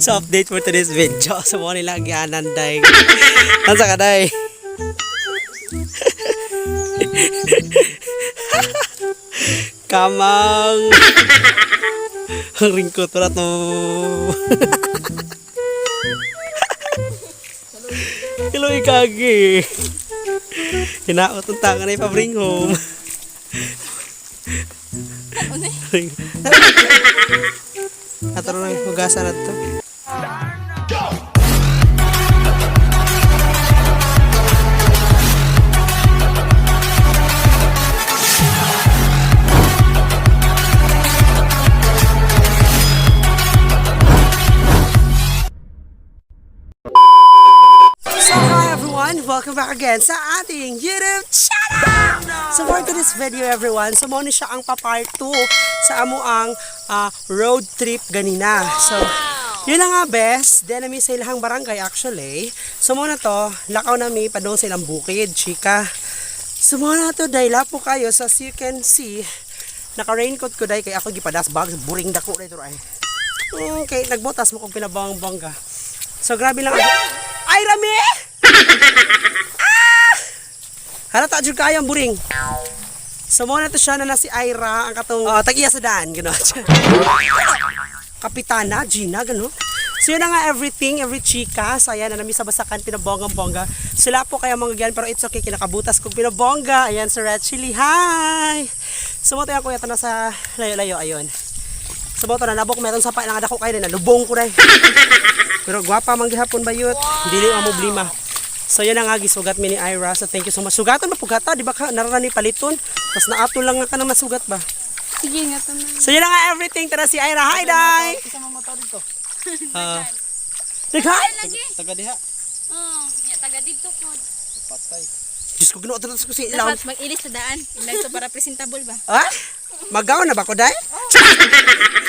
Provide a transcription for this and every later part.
So update for today's video. So mo nila gianan day. Ansa ka day? Kamang. Ang ringkot wala to. Hello ikagi. Hinaot ang tanga na ipa-bring home. Ato na hugasan na to. So hi everyone! Welcome back again sa ating YouTube channel! So for today's video everyone, so mao ni siya ang pa-part 2 sa amo ang road trip ganina. So yun na nga best, then nami sa ilahang barangay actually. So mo na to, lakaw nami padung sa ilang bukid, chika. So mo na to, dahil lapo kayo so as you can see, naka-raincoat ko dahil kay ako gipadas bag, buring dako dito ay. Okay, nagbotas mo kong pinabong-bongga. So grabe lang ako. Ay, Rami! Ah! Halata jud kayo ang buring. So mo na to siya na na si Ira ang katong tag-iya sa daan gano'n. Kapitana Gina gano'n. So yun na nga everything, every chika. So ayan na nami sa basakan pinabonggang-bongga. Sila po kaya mga gan pero it's okay kinakabutas kong pinabongga. Ayan sa Red Chili. Hi. So mo tayo kuya na sa layo-layo ayun. So mo to na nabok meron sa pa nga dako kayo na lubong ko dai. Pero gwapa man gihapon bayot. Dili ang problema. So yun na nga gisugat mi ni Ira. So thank you so much. Sugatan ba pugata, di ba ka narani paliton? Tapos naato lang nga kanang nasugat ba. Sige nga taman. So yun na nga everything. Tara si Ira. Hi Dai. Isa mga tao dito. Naghay. Lagi. Taga diha. Oh, nya taga didto ko. Patay. Diyos ko Ginoo ko si ilaw. Dapat mag-ilis sa daan. Ilag to para presentable ba? Ha? Magaw na ba ko dai?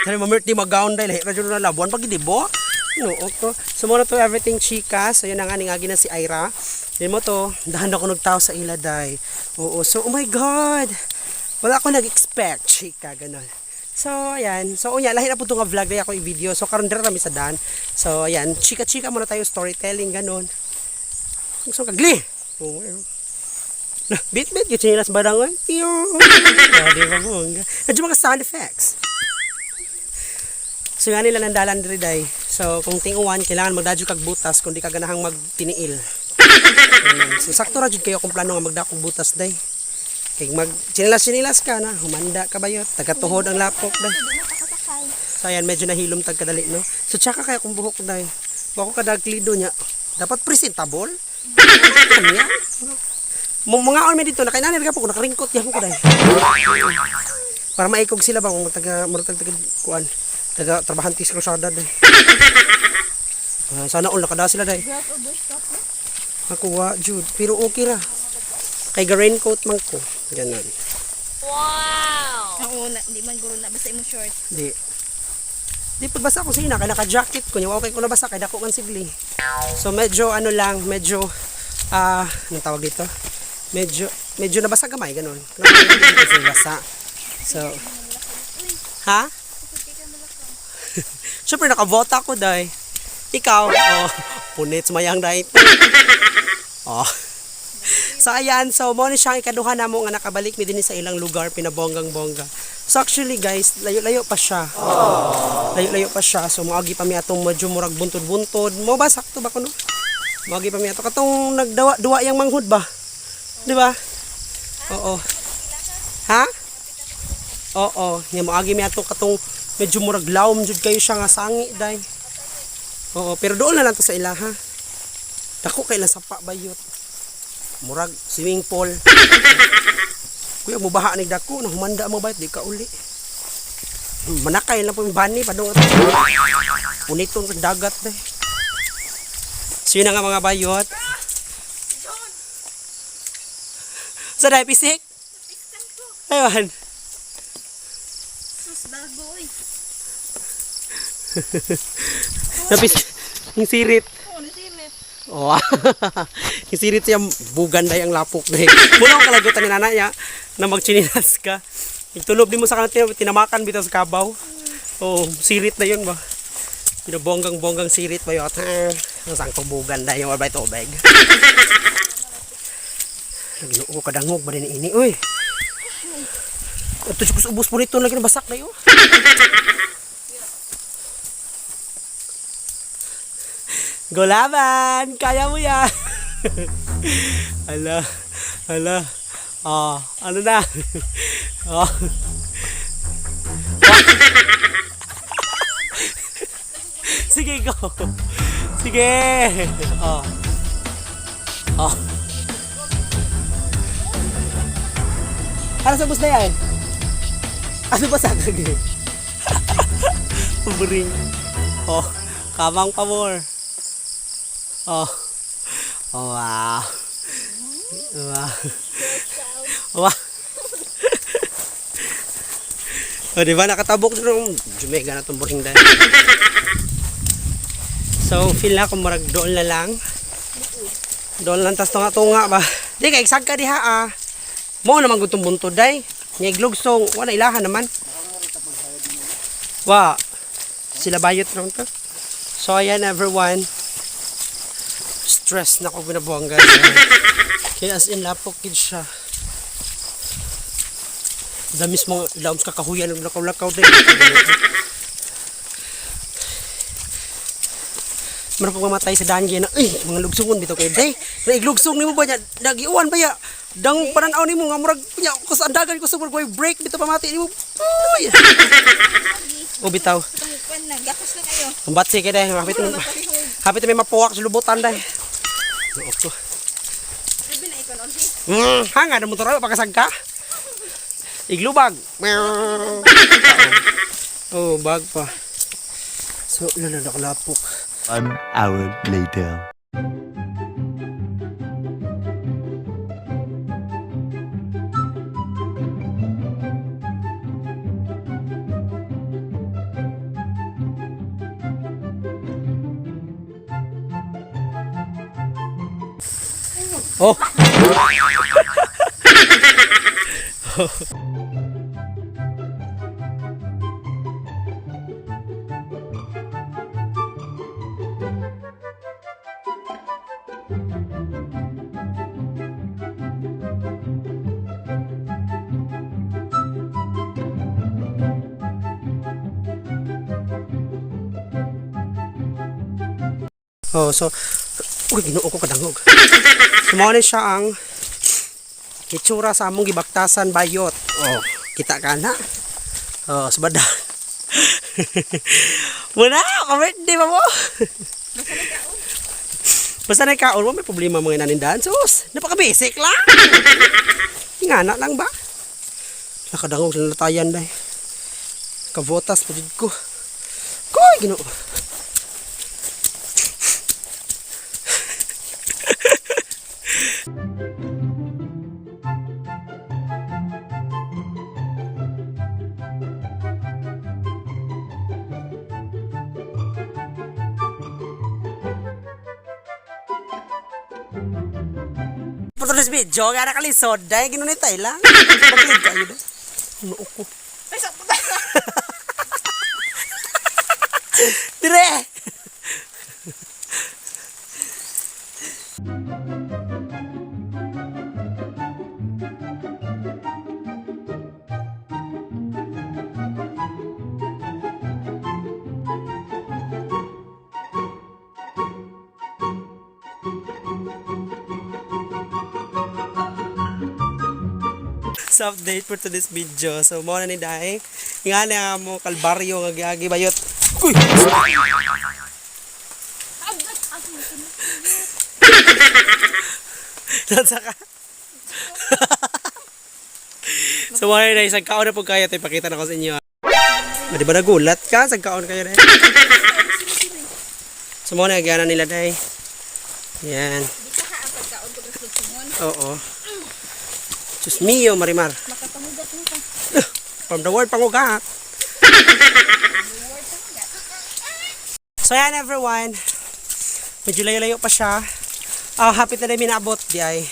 Tara mamert di magaw dai lahi ra jud na labuan pag di bo. No, okay. So mo na to everything chika. So yun na nga ningagi na si Ira. Yun mo to, dahan ako nagtao sa ila day. Oo, so oh my God. Wala ako nag-expect, chika, ganun. So, ayan. So, unya, lahi na po ito nga vlog, dahil ako i-video. So, karon dira kami sa dan. So, ayan. Chika-chika muna tayo, storytelling, ganun. So, kagli! Oh, ayun. Na, bit-bit, yung chinelas badang, ay, tiyo. Oh, di ba bongga? Medyo mga sound effects. So nga nila nandalan diri day. So kung tinguan kailangan magdadyo kag butas kung di ka ganahang magtiniil. Ganun. So sakto ra jud kayo kung plano nga magdakog butas day. Kay mag chinilas-chinilas ka na, humanda ka bayot, tagatuhod ang lapok day. Di na pakasakay. So ayan, medyo nahilom tag kadali no. So tsaka kaya kung buhok day. Bako kadagklido niya. Dapat presentable. Ano yan? Mga on dito, nakainanin ka po, kung nakaringkot yan ko day. Para maikog sila ba kung taga murag taga kuan taga trabahante sa krusada day. Ah, sana all nakada sila day. Ako wa jud, pero okay ra. Kay ga raincoat man ko. Ganon. Oo, na, di man guro na basta imo short. Di. Di pagbasa ko sa ina, kay naka-jacket ko niya, okay ko nabasa kay dako man sigli. So medyo ano lang, medyo anong tawag dito? Medyo medyo nabasa gamay ganun. Medyo nabasa. So ha? Siyempre nakabota ko day. Ikaw, oh, punit mayang day. Oh. So ayan, so mo ni siya ang ikaduha namo nga nakabalik mi dinhi sa ilang lugar pinabonggang-bongga. So actually guys, layo-layo pa siya. Layo-layo pa siya. So moagi pa mi atong medyo murag buntod-buntod. Mo ba sakto ba kuno? Moagi pa mi ato katong nagdawa duwa yang manghud ba? Di ba? Oo. Ha? Oo, nya moagi mi ato katong medyo murag lawom jud kayo siya nga sangi day. Oo, pero doon na lang to sa ilaha. Dako kay lang sapa bayot. Murag swimming pool. Kuya mubaha ni dako na humanda mo bayot di ka uli. Manakay lang po yung bani padung ato. Puniton sa dagat day. So yun na nga mga bayot. Sa dai pisik? Aywan. Sus, bago oy. Napis yung sirit. Oo, nasilip. Oh. Yung sirit siya bugan day ang lapok day. Muna ang kalagutan ni nanay niya na magchinilas ka. Itulob din mo sa kanila tinamakan bitaw sa kabaw. Oh, sirit na yun ba. Pinabonggang-bonggang sirit ba yun? Ang sang tubugan na yung wala tubig. Ginoo, kadangog ba din ini uy. Ito siya ubos po nito lagi basak na yun. Gulaban! Kaya mo yan! Hala, hala. Ah, ano na? Oh. Sige, go. Sige. Oh. Oh. Ano sa bus na yan? Ano ba sa akin? Buring. Oh, kamang pa more. Oh. Oh, wow. Wow. Wow. O, di ba? Nakatabok siya ng Jumega na itong buring dahil. So, feel na kung murag doon na lang. Doon lang tas tunga-tunga ba. Di kay ka diha ah. Mo naman gutong buntod day. Nya iglugsong wala ilahan naman. Wa. Sila bayot ron to. So ayan, everyone. Stress na ko binabuanggan. Kaya as in lapok gid siya. Da mismo laom sa kakahuyan ng lakaw-lakaw day. Meron pag mamatay sa daan na, ay, mga lugsungon bitaw kay day. Naiglugsong nimo ba niya? Nagiuwan ba ya? Dang pananaw nimo nga murag nya ko sa andagan ko sa murag way break bitaw pamati nimo. Uy. O bitaw. Itong kwan na, gakos na kayo. Ang batsi kay day, hapit Ano na. matalihog? Hapit na may mapuwak sa lubutan day. Noo ko. Sabi na ikaw, Olsi. Hanga na motor pagkasagka. Iglubag. Oh, bag pa. So, lalo nakalapok. One hour later. Oh. Oh, so uy, Ginoo ko, kadangog. So, mao ni siya ang itsura sa among gibaktasan bayot. Oh, kita ka na. Oh, sabada. Wala, ka-birthday pa mo. Basta na kaon, may problema mga nanindahan. Sus, napaka-basic lang. Ingana lang ba? Nakadangog sa nalatayan dahil. Kavotas pa jud ko. Koy, Ginoo. Patulis video, nga nakalisod. Dahil ginunitay lang. Bakit kayo dahil? Ano ko? Ay, sa puta. Dire! Sa update for today's video. So, mo na ni Dai. Nga na mo kalbaryo nga giagi bayot. Uy! Agad, agad. Lansa ka. So, mga na isang kaon na po kayo. Ito, ipakita na ko sa inyo. Ah. Di ba nagulat ka? Isang kaon kayo na. So, mga na nila, day. Yan. Di ka ha, ang pagkaon ko sa lugsungon. Oo. Diyos mio, Marimar. Makapangugat mo ka. From the word pangugat. So yan, everyone. Medyo layo-layo pa siya. Ah, happy na rin minabot di ay.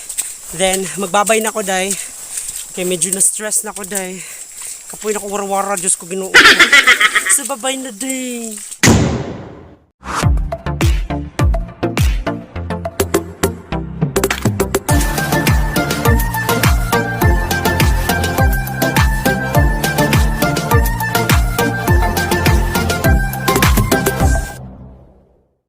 Then magbabay na ko day. Kay medyo na-stress na ko day. Kapoy na ko warawara, Diyos ko, Ginoo ko. So babay na day.